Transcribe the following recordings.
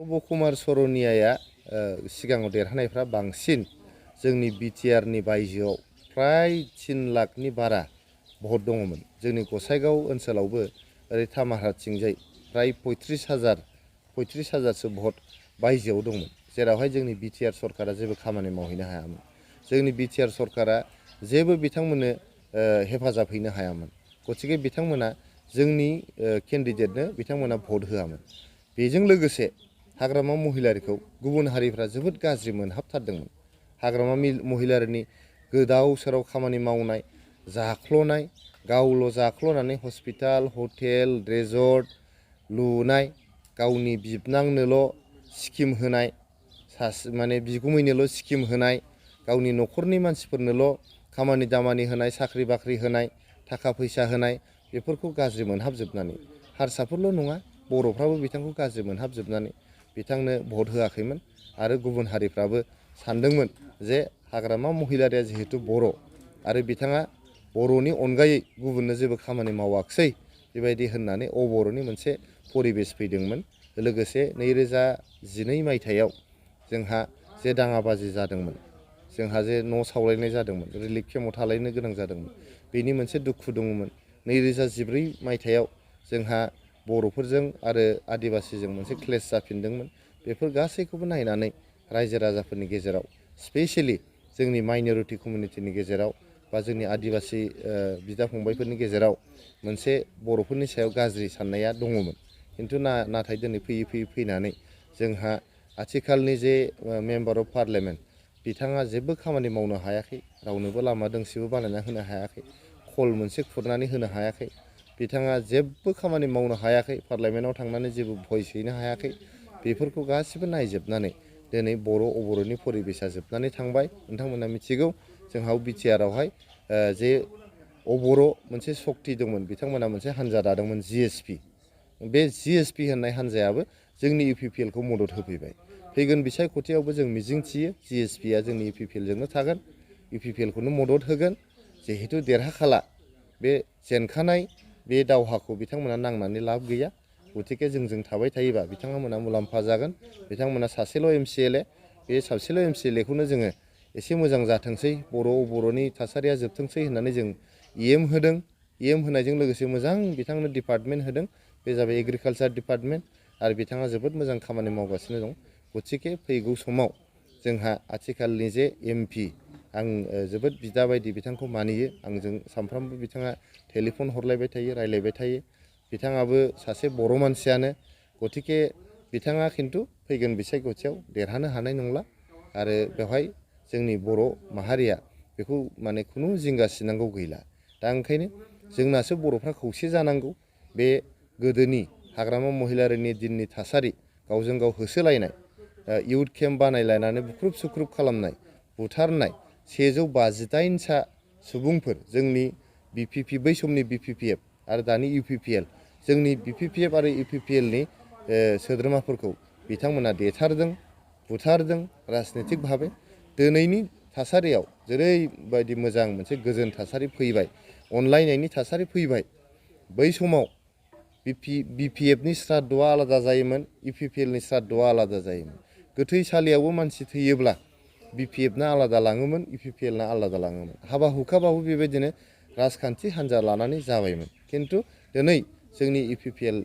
नब कुमार सरनियाया सिगाङाव देरहानायफ्रा बांसिन जोंनि बिटिआरनि बायजोआव फ्राय 3 लाखनि बारा भट दङमोन। जोंनि गसाइगाव ओनसोलावबो ओरै तामाहाथिंजाय फ्राय 35,000सो भट बायजोआव दंमोन, जेरावहाय जोंनि बिटिआर सरकारा जेबो खामानि मावहैनो हायामोन। जोंनि बिटिआर सरकारा जेबो बिथांमोननो हेफाजाब हैनो हायामोन। गतिके बिथांमोना जोंनि केन्डिडेटनो बिथांमोना भट होआमोन। बेजों लोगोसे हाग्रामा महिलारिखौ गुबुन हारिफ्रा जोबोद गाज्रि मोनहाबथारदोंमोन। हाग्रामा महिलारिनि गोदाव सोराव खामानि मावनाय, जाख्ल'नाय, गावल' जाख्ल'नानै हस्पिटाल, हटेल, रेजर्ट लुनाय, गावनि बिबनांनोल' स्किम होनाय, माने बिगुमैनोल' स्किम होनाय, गावनि न'खरनि मानसिफोरनोल' खामानि दामानि होनाय, साख्रि बाख्रि होनाय, थाखा फैसा होनाय, बेफोरखौ गाज्रि मोनहाबजोबनानै हारसाफोरल' नङा बर'फ्राबो बिथांखौ गाज्रि मोनहाबजोबनानै बिथांनो भट होआखैमोन। आरो गुबुन हारिफ्राबो सानदोंमोन जे हाग्रामा महिलारिया जिहेतु बर' आरो बिथाङा बर'नि अनगायै गुबुननो जेबो खामानि मावाखिसै, बेबायदि होननानै अबर'नि मोनसे परिबेस फैदोंमोन। लोगोसे 2012 मायथाइयाव जोंहा जे दाङाबाजि जादोंमोन, जोंहा जे न' सावलायनाय जादोंमोन, रिलिफ केम्पआव थालायनो गोनां जादोंमोन, बेनि मोनसे दुखु दङमोन। 2014 मायथाइयाव जोंहा बर'फोरजों आरो आदिबासिजों मोनसे क्लेश जाफिनदोंमोन। बेफोर गासैखौबो नायनानै रायजो राजाफोरनि गेजेराव, स्पेसियेलि जोंनि माइन'रिटि कमिउनिटिनि गेजेराव बा जोंनि आदिबासि बिदा फंबायफोरनि गेजेराव मोनसे बर'फोरनि सायाव गाज्रि साननाया दङमोन। खिन्थु नाथाय दिनै फैयै फैनानै जोंहा आथिखालनि जे मेम्बार अफ पार्लियामेन्ट, बिथाङा जेबो खामानि मावनो हायाखै, रावनोबो लामा दोंसेबो बानायना होनो हायाखै, खल मोनसे खुरनानै होनो हायाखै, बिथाङा जेबो खामानि मावनो हायाखै, पार्लियामेन्टआव थांनानै जेबो भइस हैनो हायाखै। बेफोरखौ गासिबो नायजोबनानै दिनै अबर'नि परिबेसा जोबनानै थांबाय। नोंथांमोना मिथिगौ जोंहा बिटिआरआवहाय जे अबर' मोनसे सक्ति दंमोन, बिथांमोना मोनसे हान्जा दादोंमोन जिएसपि। बे जिएसपि होननाय हान्जायाबो जोंनि इउपिपिएलखौ मदद होफैबाय। फैगोन बिसायख'थियावबो जों मिजिंथियो जिएसपिआ जोंनि इउपिपिएलजोंनो थागोन, इउपिपिएलखौनो मदद होगोन। जिहेतु देरहाखाला, बे जेनखानाय बे दावहाखौ बिथांमोना नांनानै लाब गैया। गतिके जों थाबाय थायोबा बिथांमोना मुलाम्फा जागोन। बिथांमोना सासेल' एमसिएलए, बे सासेल' एमसिएलएखौनो जोङो एसे मोजां जाथोंसै, बर'नि थासारिया जोबथोंसै होननानै जों इएम होदों। इएम होनायजों लोगोसे मोजां बिथांनो डिपार्टमेन्ट होदों, बे जाबाय एग्रिकालसार डिपार्टमेन्ट। आरो बिथाङा जोबोद मोजां खामानि मावगासिनो दं। गतिके फैगौ समाव जोंहा आथिखालनि जे एमपि, आं जोबोद बिदा बायदि बिथांखौ मानियो। आंजों सानफ्रामबो बिथाङा टेलिफन हरलायबाय थायो, रायलायबाय थायो। बिथाङाबो सासे बर' मानसियानो। गतिके बिथाङा खिन्थु फैगोन बिसायख'थियाव देरहानो हानाय नंला। आरो बेवहाय जोंनि बर' माहारिया बेखौ माने खुनु जिंगासिनांगौ गैला। दा ओंखायनो जोंनासो बर'फ्रा खौसे जानांगौ। बे गोदोनि हाग्रामा महिलारिनि दिननि थासारि, गावजों गाव होसोलायनाय, इउथ केम्प बानायलायनानै बुख्रुब सुख्रुब खालामनाय, बुथारनाय, 158सा सुबुंफोर जोंनि बिपिपि, बै समनि बिपिपिएफ आरो दानि इउपिपिएल, जोंनि बिपिपिएफ आरो इउपिपिएलनि सोद्रोमाफोरखौ बिथांमोना देथारदों, बुथारदों राजनितिक भाबै। दिनैनि थासारियाव जेरैबायदि मोजां मोनसे गोजोन थासारि फैबाय, अनलायनायनि थासारि फैबाय। बै समाव बिपिएफनि श्राद्धआ आलादा जायोमोन, इउपिपिएलनि श्राद्धआ आलादा जायोमोन। गोथैसालियावबो मानसि थैयोब्ला बिपिएफना आलादा लाङोमोन, इउपिपिएलना आलादा लाङोमोन। हाबा हुखाबाबो बेबायदिनो राजखान्थि हान्जा लानानै जाबायमोन। खिन्थु दिनै जोंनि इउपिपिएल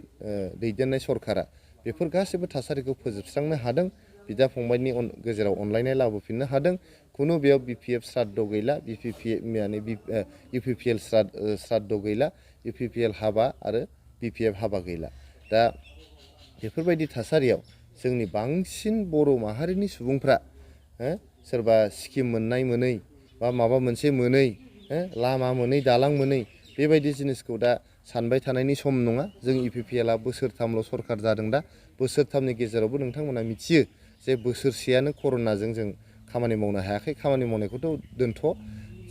दैदेननाय सरकारा बेफोर गासैबो थासारिखौ फोजोबस्रांनो हादों, बिदा फंबायनि गेजेराव अनलायनाय लाबोफिननो हादों। खुनु बेयाव बिपिएफ श्राद्ध गैला, इउपिपिएल श्राद्ध गैला, इउपिपिएल हाबा आरो बिपिएफ हाबा गैला। दा बेफोरबायदि थासारियाव जोंनि बांसिन बर' माहारिनि सुबुंफ्रा सोरबा स्किम मोननाय मोनै बा माबा मोनसे मोनै, लामा मोनै, दालां मोनै, बेबायदि जिनिसखौ दा सानबाय थानायनि सम नङा। जों इउपिपिएलआ बोसोरथामल' सरकार जादों दा। बोसोरथामनि गेजेरावबो नोंथांमोना मिथियो जे बोसोरसेयानो कर'नाजों जों खामानि मावनो हायाखै। खामानि मावनायखौथ' दोनथ',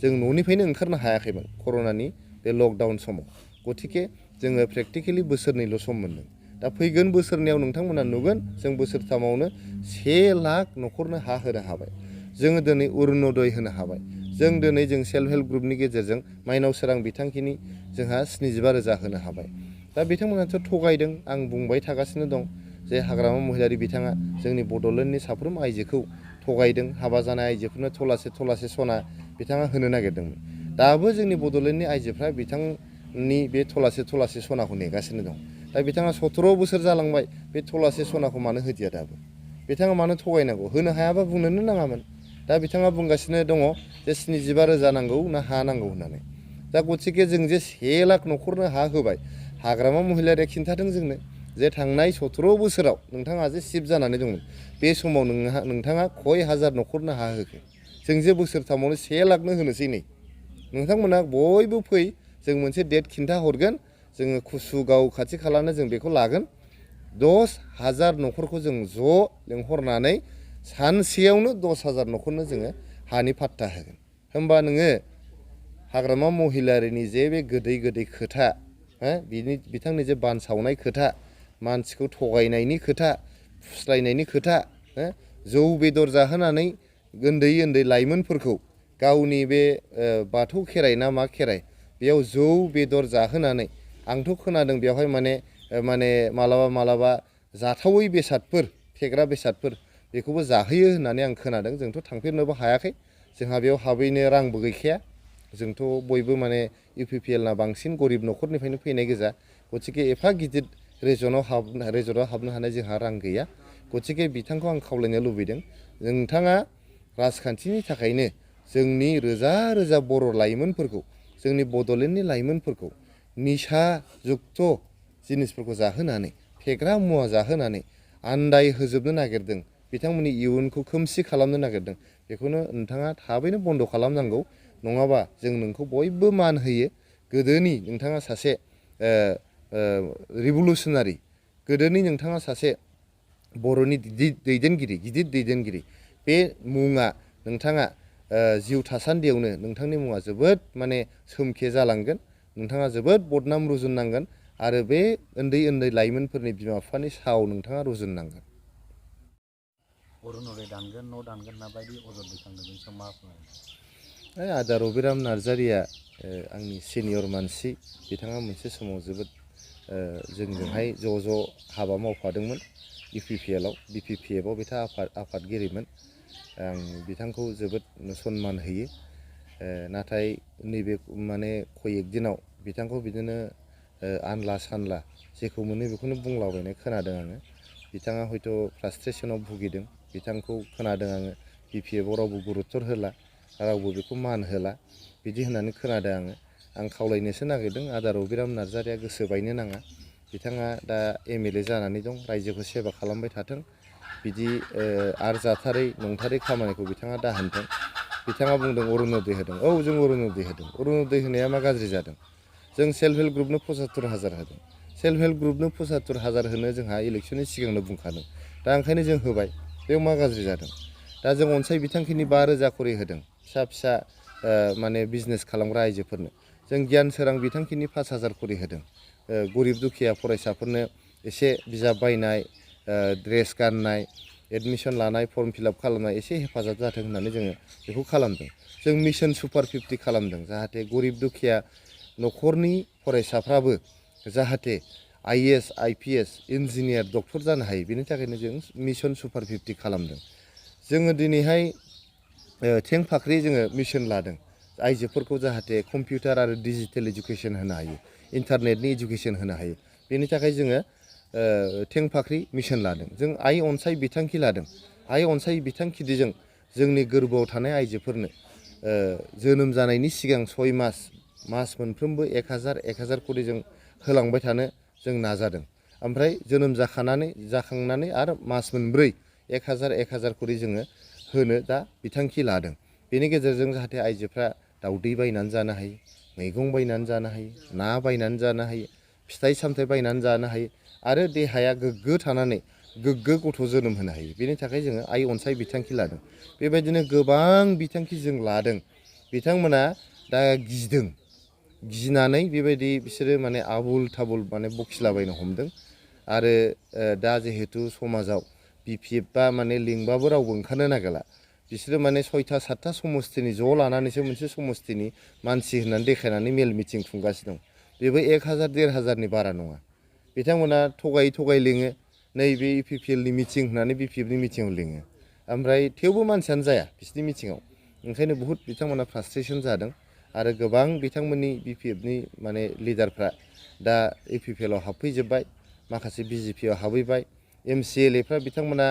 जों न'निफ्रायनो ओंखारनो हायाखैमोन कर'नानि बे लकडाउन समाव। गतिके जोङो प्रेक्टिकेलि बोसोरनैल' सम मोनदों। दा फैगोन बोसोरनैयाव नोंथांमोना नुगोन जों बोसोरथामावनो 1 लाख न'खरनो हा होनो हाबाय। जोङो दिनै अरुण'दय होनो हाबाय। जों दिनै सेल्फ हेल्प ग्रुपनि गेजेरजों माइनाव सोरां बिथांखिनि जोंहा 75,000 होनो हाबाय। दा बिथांमोनाथ' थगायदों, आं बुंबाय थागासिनो दं। जे हाग्रामा महिलारि बिथाङा जोंनि बड'लेण्डनि साफ्रोम आइजोखौ थगायदों, हाबा जानाय आइजोफोरनो थलासे सना बिथाङा होनो नागिरदोंमोन। दाबो जोंनि बड'लेण्डनि आइजोफ्रा बिथांनि बे थलासे सनाखौ नेगासिनो दं। दा बिथाङा 17 बोसोर जालांबाय, बे थलासे सनाखौ मानो होदिया दाबो? बिथाङा मानो थगायनांगौ? होनो हायाबा बुंनोनो नाङामोन। दा बिथाङा बुंगासिनो दङ जे 75,000 नांगौ ना हा नांगौ होननानै। दा गथिखे जों जे 1 लाख न'खरनो हा होबाय, हाग्रामा महिलारिया खिन्थादों जोंनो जे थांनाय 17 बोसोराव नोंथाङा जे सिफ जानानै दंमोन, बे समाव नोंथाङा खय हाजार न'खरनो हा होखो? जों जे बोसोरथामावनो 1 लाखनो होनोसै नै। नोंथांमोना बयबो फै, जों मोनसे डेट खिन्था हरगोन, जोङो कुसुगाव खाथि खालानो जों बेखौ लागोन। 10,000 न'खरखौ जों ज' लेंहरनानै सानसेयावनो 10,000 न'खरनो जोङो हानि फाट्टा होगोन। होमबा नोङो हाग्रामा महिलारिनि जे बे गोदै खोथा, बिथांनि जे बानसावनाय खोथा, मानसिखौ थगायनायनि खोथा, फुस्लायनायनि खोथा, जौ बेदर जाहोनानै उन्दै लाइमोनफोरखौ गावनि बे बाथौ खेराइ ना मा खेराइ, बेयाव जौ बेदर जाहोनानै, आंथ' खोनादों बेवहाय माने मालाबा जाथावै बेसादफोर, फेग्रा बेसादफोर बेखौबो जाहोयो होननानै आं खोनादों। जोंथ' थांफेरनोबो हायाखै, जोंहा बेयाव हाबैनो रांबो गैखाया। जोंथ' बयबो माने UPPLना बांसिन गरिब न'खरनिफ्रायनो फैनाय गोजा। गथिखे एफा गिदिर रेजर्टआव हाबनो हानाय जोंहा रां गैया। गथिखे बिथांखौ आं खावलायनो लुबैदों, नोंथाङा राजखान्थिनि थाखायनो जोंनि रोजा बर' लाइमोनफोरखौ, जोंनि बड'लेण्डनि लाइमोनफोरखौ निसा जुक्त जिनिसफोरखौ जाहोनानै, फेग्रा मुवा जाहोनानै आन्दाय होजोबनो नागिरदों, बिथांमोननि इयुनखौ खोमसि खालामनो नागिरदों। बेखौनो नोंथाङा थाबैनो बन्द' खालामनांगौ, नङाबा जों नोंखौ बयबो मान होयो। गोदोनि नोंथाङा सासे रिभलुसनारि, गोदोनि नोंथाङा सासे बर'नि गिदिर दैदेनगिरि, बे मुङा नोंथाङा जिउ थासान्दियावनो नोंथांनि मुङा जोबोद माने सोमखे जालांगोन। नोंथाङा जोबोद बदनाम रुजुननांगोन आरो बे उन्दै लाइमोनफोरनि बिमा बिफानि सायाव नोंथाङा रुजुननांगोन। अरुनदय दानगोन, न' दानगोन होनना बायदि अजद दैखांदों, बेनि सायाव मा बुङो? आदा रबिराम नार्जारिया आंनि सिनियर मानसि। बिथाङा मोनसे समाव जोबोद जोंजोंहाय ज' हाबा मावफादोंमोन UPPLआव, BPPFआव बिथाङा आफादगिरिमोन। आं बिथांखौ जोबोद सनमान होयो। नाथाय नैबे माने खयेक दिनाव बिथांखौ बिदिनो आनला सानला जेखौ मोनो बेखौनो बुंलाबायनाय खोनादों आङो। बिथाङा हयथ' फ्रास्ट्रेसनाव भुगिदों। बिथांखौ खोनादों आङो BPFआव रावबो गुरुत्तर होला, रावबो बेखौ मान होला, बिदि होननानै खोनादों आङो। आं खावलायनोसो नागिरदों, आदा रबिराम नार्जारिया गोसो बायनो नाङा। बिथाङा दा MLA जानानै दं, रायजोखौ सेबा खालामबाय थाथों। बिदि आरजाथारै नंथारै खामानिखौ बिथाङा दा होनथों। बिथाङा बुंदों अरुनदय होदों। औ, जों अरुनदय होदों। अरुनदय होनाया मा गाज्रि जादों? जों सेल्फ हेल्प ग्रुपनो 75,000 होदों। सेल्फ हेल्प ग्रुपनो 75,000 होनो जोंहा इलेक्सननि सिगांनो बुंखादों। दा ओंखायनो जों होबाय, बेयाव मा गाज्रि जादों? दा जों अनसाय बिथांखिनि 5,000 खरि होदों फिसा माने बिजनेस खालामग्रा आइजोफोरनो। जों गियान सोरां बिथांखिनि 5,000 खरि होदों। गरिब दुखिया फरायसाफोरनो एसे बिजाब बायनाय, ड्रेस गाननाय, एडमिसन लानाय, फर्म फिलाप खालामनाय एसे हेफाजाब जाथों होननानै जोङो बेखौ खालामदों। जों मिशन सुपार 50 खालामदों, जाहाथे गरिब दुखिया न'खरनि फरायसाफ्राबो जाहाथे IAS, IPS, इन्जिनियार, डक्टर जानो हायो। बेनि थाखायनो जों मिशन सुपार 50 खालामदों। जोङो दिनैहाय थें फाख्रि जोङो मिशन लादों, आइजोफोरखौ जाहाथे कम्पिउटार आरो डिजिटेल इडुकेसन होनो हायो, इन्टारनेटनि इडुकेसन होनो हायो। बेनि थाखाय जोङो थें फाख्रि मिशन लादों। जों आइ अनसाय बिथांखि लादों। आइ अनसाय बिथांखिजों जोंनि गोरबोआव थानाय आइजोफोरनो जोनोम जानायनि सिगां 6 मास मोनफ्रोमबो 1,000 खरि जों होलांबाय थानो जों नाजादों। ओमफ्राय जोनोम जाखांनानै आरो मास मोनब्रै 1,000 खरि जोङो होनो दा बिथांखि लादों। बेनि गेजेरजों जाहाथे आइजोफ्रा दाउदै बायनानै जानो हायो, मैगं बायनानै जानो हायो, ना बायनानै जानो हायो, फिथाइ सामथाइ बायनानै जानो हायो आरो देहाया गोग्गो थानानै गोग्गो गथ' जोनोम होनो हायो। बेनि थाखाय जोङो आइ अनसाय बिथांखि लादों। बेबायदिनो गोबां बिथांखि जों लादों। बिथांमोना दा गिनानै बेबायदि बिसोरो माने आबुल थाबुल माने बखिलाबायनो हमदों। आरो दा जिहेथु समाजाव BPFआ माने लिंबाबो रावबो ओंखारनो नागिरला। बिसोरो माने 6टा 7टा समस्थिनि ज' लानानैसो मोनसे समस्थिनि मानसि होननानै देखायनानै मेल मिटिं खुंगासिनो दं। बेबो 1,000 1,500नि बारा नङा। बिथांमोना थगायै लिङो, नैबे इउपिपिएलनि मिटिं होननानै बिपिएफनि मिटिङाव लिङो ओमफ्राय थेवबो मानसियानो जाया बिसिनि मिटिङाव ओंखायनो बहुद बिथांमोना फ्रास्ट्रेसन जादों आरो गोबां बिथांमोननि बिपिएफनि माने लिडारफ्रा दा इउपिपिएलआव हाबफैजोब्बाय माखासे बिजेपिआव हाबहैबाय एमसिएलएफ्रा बिथांमोना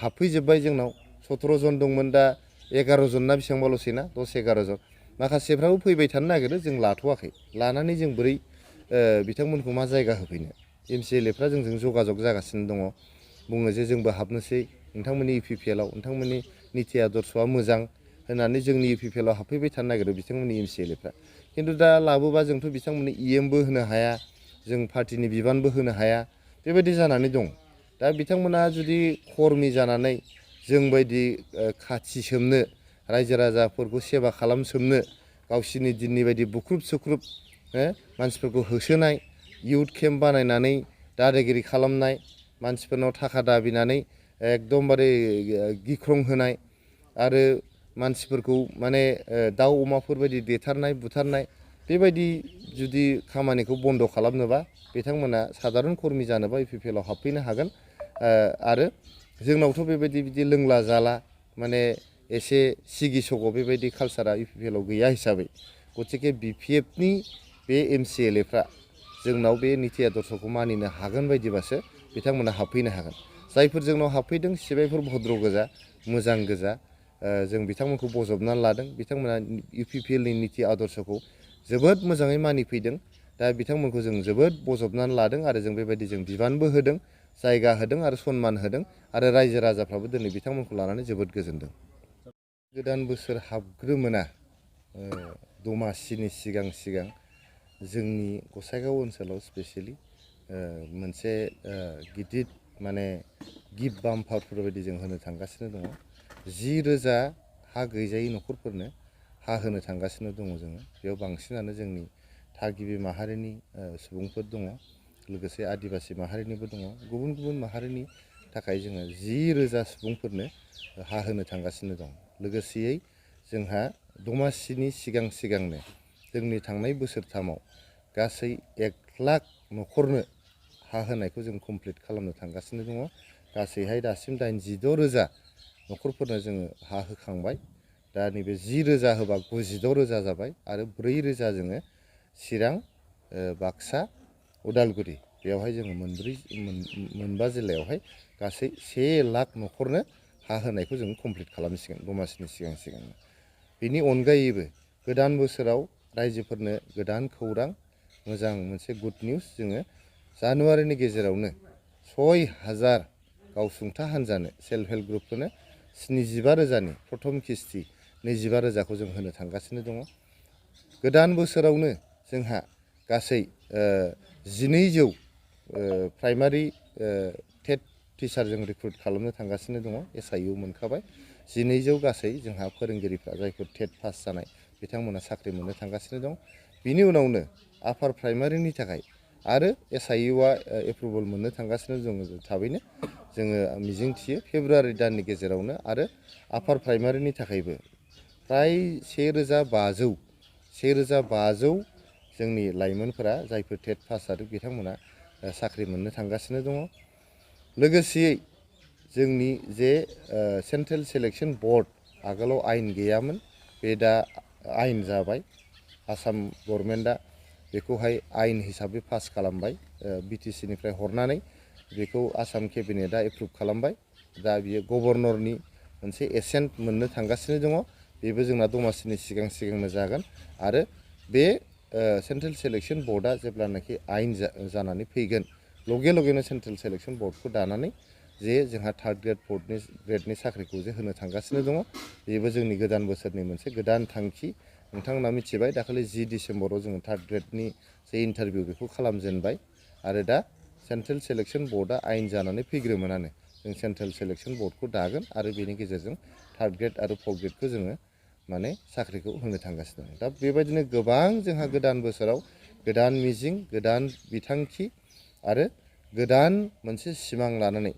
हाबफैजोब्बाय जोंनाव 17 जन दंमोन दा 11 जन ना बेसेबांबाल'सै ना 10-11 जन माखासेफ्राबो फैबाय थानो नागिरो जों लाथ'वाखै लानानै जों बोरै बिथांमोनखौ मा जायगा होफैनो एमसिएलएफ्रा जोंजों जगाजग जागासिनो दङ बुङो जे जोंबो हाबनोसै नोंथांमोननि इउपिपिएलआव नोंथांमोननि निति आदर्शआ मोजां होननानै जोंनि इउपिपिएलआव हाबफैबाय थानो नागिरो बिथांमोननि एमसिएलएफ्रा खिन्थु दा लाबोबा जोंथ' बिथांमोननो इएमबो होनो हाया जों पार्टिनि बिबानबो होनो हाया बेबायदि जानानै दं दा बिथांमोना जुदि खर्मि जानानै जोंबायदि खाथि सोमनो रायजो राजाफोरखौ सेबा खालामसोमनो गावसिनि दिननि बायदि बुख्रुब सुख्रुब मानसिफोरखौ होसोनाय इउथ केम्प बानायनानै दादागिरि खालामनाय मानसिफोरनाव थाखा दाबिनानै एकदमबारे गिख्रं होनाय आरो मानसिफोरखौ माने दाउ अमाफोर बायदि देथारनाय बुथारनाय बेबायदि जुदि खामानिखौ बन्द' खालामनोबा बिथांमोना साधारन कर्मि जानोबा इउपिपिएलआव हाबफैनो हागोन आरो जोंनावथ' बेबायदि बिदि लोंला जाला माने एसे सिगि सग' बेबायदि कालसारा इउपिपिएलआव गैया हिसाबै गतिके बिपिएफनि बे एमसिएलएफ्रा जोंनाव बे निति आदर्शखौ मानिनो हागोन बायदिबासो बिथांमोना हाबफैनो हागोन जायफोर जोंनाव हाबफैदों सिबायफोर भद्र गोजा मोजां गोजा जों बिथांमोनखौ बजबनानै लादों बिथांमोना इउपिपिएलनि निति आदर्शखौ जोबोद मोजाङै मानिफैदों दा बिथांमोनखौ जों जोबोद बजबनानै लादों आरो जों बेबायदि जों बिबानबो होदों जायगा होदों आरो सनमान होदों आरो रायजो राजाफ्राबो दिनै बिथांमोनखौ लानानै जोबोद गोजोनदों गोदान बोसोर हाबग्रोमोना दमासिनि सिगां जोंनि गसाइगाव ओनसोलाव स्पेसियेलि मोनसे गिदिर माने गिफ्ट बाम्पारफोर बायदि जों होनो थांगासिनो दङ 10,000 हा गैजायै न'खरफोरनो हा होनो थांगासिनो दङ जोङो बेयाव बांसिनानो जोंनि थागिबि माहारिनि सुबुंफोर दङ लोगोसे आदिबासि माहारिनिबो दङ गुबुन गुबुन माहारिनि थाखाय जोङो 10,000 सुबुंफोरनो हा होनो थांगासिनो दं लोगोसेयै जोंहा दमासिनि सिगांनो जोंनि थांनाय बोसोरथामाव गासै 1 लाख न'खरनो हा होनायखौ जों कमप्लिट खालामनो थांगासिनो दङ गासैहाय दासिम 86,000 न'खरफोरनो जोङो हा होखांबाय दा नैबे 10,000 होबा 96,000 जाबाय आरो 4,000 जोङो चिरां बाक्सा उदालगुरि बेयावहाय जोङो मोनबा जिल्लायावहाय गासै 1 लाख न'खरनो हा होनायखौ जों कमप्लिट खालामसिगोन दमासिनि सिगां बेनि अनगायैबो गोदान बोसोराव रायजोफोरनो गोदान खौरां मोजां मोनसे गुड निउस जोङो जानुवारिनि गेजेरावनो 6,000 गावसुंथा हान्जानो सेल्फ हेल्प ग्रुपफोरनो 75,000नि प्रथम किस्ति 25,000खौ जों होनो थांगासिनो दङ गोदान बोसोरावनो जोंहा गासै 1,200 प्राइमारि टेट टिचार जों रिक्रुट खालामनो थांगासिनो दङ SIU मोनखाबाय 1,200 गासै जोंहा फोरोंगिरिफ्रा जायफोर टेट पास जानाय बिथांमोना साख्रि मोननो थांगासिनो दं बिनि उनावनो आपार प्राइमारिनि थाखाय आरो SIUआ एप्रुभेल मोननो थांगासिनो दङ थाबैनो जोङो मिजिंथियो फेब्रुवारि दाननि गेजेरावनो आरो आपार प्राइमारिनि थाखायबो फ्राय 1,500 जोंनि लाइमोनफोरा जायफोर टेट पास जादों बिथांमोना साख्रि मोननो थांगासिनो दङ लोगोसेयै जोंनि जे सेन्ट्रेल सिलेक्सन बोर्ड आगोलाव आयेन गैयामोन बे दा आयेन जाबाय आसाम गभर्नमेन्टआ बेखौहाय आयेन हिसाबै पास खालामबाय BTCनिफ्राय हरनानै बेखौ आसाम केबिनेटआ एप्रुभ खालामबाय दा बियो गभर्नरनि मोनसे एसेन्ट मोननो थांगासिनो दङ बेबो जोंना दमासिनि सिगांनो जागोन आरो बे सेन्ट्रेल सिलेक्सन बोर्डआ जेब्लानाखि आयेन जानानै फैगोन लगेनो सेन्ट्रेल सिलेक्सन बोर्डखौ दानानै जे जोंहा थार्ड ग्रेडनि साख्रिखौ जे होनो थांगासिनो दङ बेबो जोंनि गोदान बोसोरनि मोनसे गोदान थांखि नोंथांमोना मिथिबाय दाखालि 10 डिसेम्बराव जोङो थार्ड ग्रेडनि जे इन्टारभिउ बेखौ खालामजेनबाय आरो दा सेन्ट्रेल सिलेक्सन बोर्डआ आयेन जानानै फैग्रोमोनानो जों सेन्ट्रेल सिलेक्सन बोर्डखौ दागोन आरो बेनि गेजेरजों थार्ड ग्रेड आरो फर्थ ग्रेडखौ जोङो माने साख्रिखौ होनो थांगासिनो दं दा बेबायदिनो गोबां जोंहा गोदान बोसोराव गोदान मिजिं गोदान बिथांखि आरो गोदान मोनसे सिमां लानानै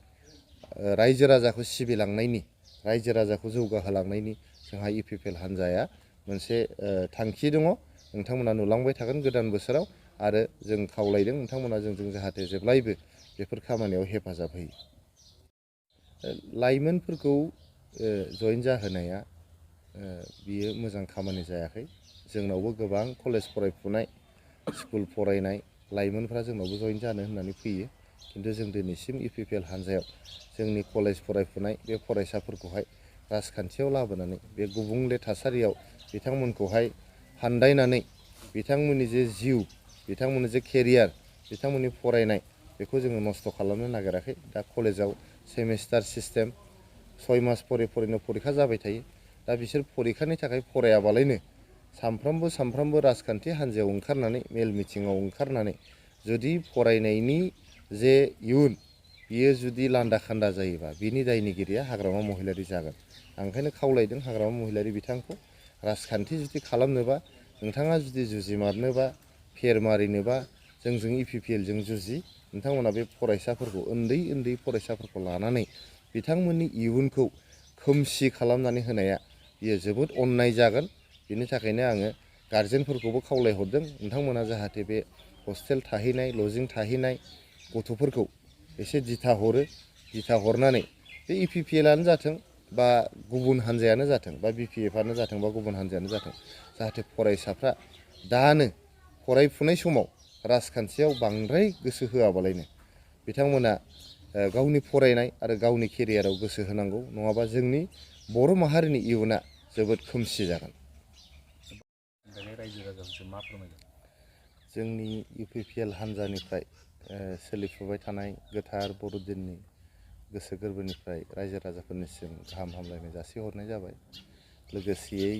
रायजो राजाखौ सिबिलांनायनि रायजो राजाखौ जौगाहोलांनायनि जोंहा इउपिपिएल हान्जाया मोनसे थांखि दङ नोंथांमोना नुलांबाय थागोन गोदान बोसोराव आरो जों खावलायदों नोंथांमोना जोंजों जाहाथे जेब्लायबो बेफोर खामानियाव हेफाजाब होयो। लाइमोनफोरखौ जइन जाहोनाया बियो मोजां खामानि जायाखै। जोंनावबो गोबां कलेज फरायफुनाय स्कुल फरायनाय लाइमोनफ्रा जोंनावबो जइन जानो होननानै फैयो, खिन्थु जों दिनैसिम UPPL हान्जायाव जोंनि कलेज फरायफुनाय बे फरायसाफोरखौहाय राजखान्थियाव लाबोनानै बे गुबुंले थासारियाव बिथांमोनखौहाय फान्दायनानै बिथांमोननि जे जिउ, बिथांमोननि जे केरियार, बिथांमोननि फरायनाय बेखौ जोङो नस्थ' खालामनो नागिराखै। दा कलेजाव सेमिस्टार सिस्टेम 6 मास फरायनो फरिखा जाबाय थायो। दा बिसोर फरिखानि थाखाय फरायाबालायनो सामफ्रामबो राजखान्थि हान्जायाव ओंखारनानै मेल मिटिङाव ओंखारनानै जुदि फरायनायनि जे इयुन बियो जुदि लान्दा खान्दा जायोबा बिनि दायनिगिरिया हाग्रामा महिलारि जागोन। आं ओंखायनो खावलायदों हाग्रामा महिलारि बिथांखौ, राजखान्थि जुदि खालामनोबा नोंथाङा जुदि जुजिमारनोबा फेर मारिनोबा जोंजों UPPL जों जुजि। नोंथांमोना बे फरायसाफोरखौ उन्दै फरायसाफोरखौ लानानै बिथांमोननि इयुनखौ खोमसि खालामनानै होनाया बियो जोबोद अन्याय जागोन। बिनि थाखायनो आङो गारजेनफोरखौबो खावलायहरदों, नोंथांमोना जाहाथे बे हस्टेल थाहैनाय, लजिं थाहैनाय गथ'फोरखौ एसे दिथा हरो। दिथा हरनानै बे UPPLआनो जाथों बा गुबुन हान्जायानो जाथों बा BPFआनो जाथों बा गुबुन हान्जायानो जाथों, जाहाथे फरायसाफ्रा दानो फरायफुनाय समाव राजखान्थियाव बांद्राय गोसो होआबालायनो बिथांमोना गावनि फरायनाय आरो गावनि केरियाराव गोसो होनांगौ। नङाबा जोंनि बर' माहारिनि इयुना जोबोद खोमसि जागोन। रायजो राजाफोरखौ मा फोरमायगोन? जोंनि UPPL हान्जानिफ्राय सोलिफुबाय थानाय गोथार बर'दिननि गोसो गोरबोनिफ्राय रायजो राजाफोरनिसिम गाहाम हामलायनाय जासिहरनाय जाबाय। लोगोसेयै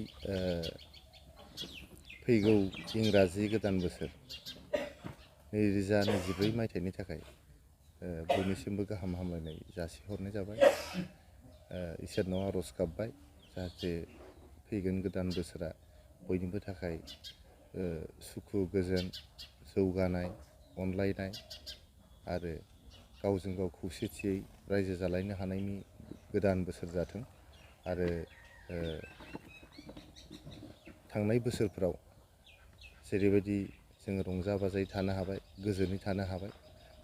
फैगौ इंराजि गोदान बोसोर 2024 मायथाइनि थाखाय बयनिसिमबो गाहाम हामलायनाय जासिहरनाय जाबाय। इसोरनाव आर'ज गाबबाय जाहाथे फैगोन गोदान बोसोरा बयनिबो थाखाय सुखु गोजोन, जौगानाय, अनलायनाय आरो गावजों गाव खौसेथियै रायजो जालायनो हानायनि गोदान बोसोर जाथों। आरो थांनाय बोसोरफ्राव जेरैबायदि जोङो रंजा बाजायै थानो हाबाय, गोजोनै थानो हाबाय,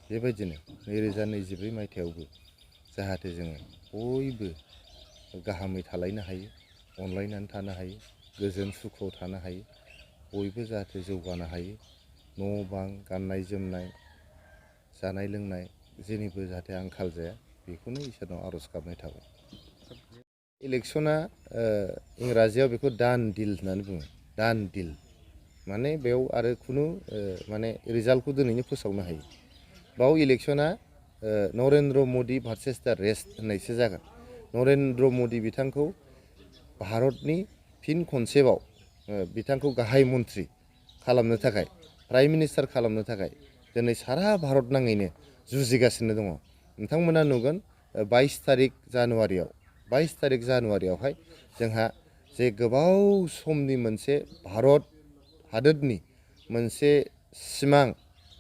बेबायदिनो 2024 मायथाइयावबो जाहाथे जोङो बयबो गाहामै थालायनो हायो, अनलायनानै थानो हायो, गोजोन सुखुआव थानो हायो, बयबो जाहाथे जौगानो हायो, न' बां, गाननाय जोमनाय, जानाय लोंनाय जेनिबो जाहाथे आंखाल जाया, बेखौनो इसोरनाव आर'ज गाबनाय थाबाय। इलेक्सना इंराजियाव बेखौ डान डिल होननानै बुङो। डान डिल माने बेयाव आरो खुनु माने रिजाल्टखौ दिनैनो फोसावनो हायो। बाव इलेक्सना नरेन्द्र मदि भार्सेस दा रेस्ट होननायसो जागोन। नरेन्द्र मदि बिथांखौ भारतनि फिन खनसेबाव बिथांखौ गाहाय मन्थ्रि खालामनो थाखाय, प्राइम मिनिस्टार खालामनो थाखाय दिनै सारा भारत नाङैनो जुजिगासिनो दङ। नोंथांमोना नुगोन 22 तारिख जानुवारियावहाय जोंहा जे गोबाव समनि मोनसे भारत हादोरनि मोनसे सिमां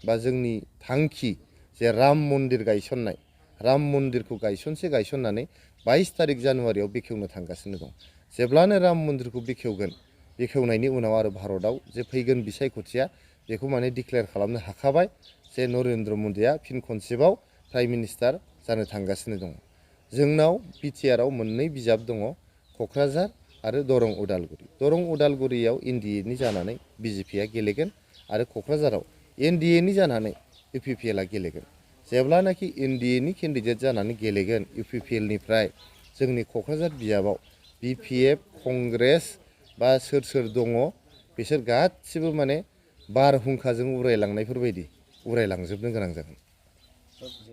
बा जोंनि थांखि जे राम मन्दिर गायसननाय, राम मन्दिरखौ गायसननानै 22 तारिख जानुवारियाव बेखेवनो थांगासिनो दं। जेब्लानो राम मन्दिरखौ बेखेवनायनि उनाव आरो भारतआव जे फैगोन बिसायख'थिया बेखौ माने डिक्लेयार खालामनो हाखाबाय जे नरेन्द्र मदिया फिन खनसेबाव प्राइम मिनिस्टार जानो थांगासिनो दङ। जोंनाव बिटिआरआव मोननै बिजाब दङ, क'क्राझार आरो दरं उदालगुरियाव NDAनि जानानै BJPआ गेलेगोन आरो क'क्राझाराव NDAनि जानानै UPPLआ गेलेगोन। जेब्लानाखि NDAनि केन्डिडेट जानानै गेलेगोन UPPLनिफ्राय जोंनि क'क्राझार बिजाबाव BPF, कंग्रेस बा सोर दङ बिसोर गासिबो माने बारहुंखाजों उरायलांनायफोरबायदि उरायलांजोबनो गोनां जागोन।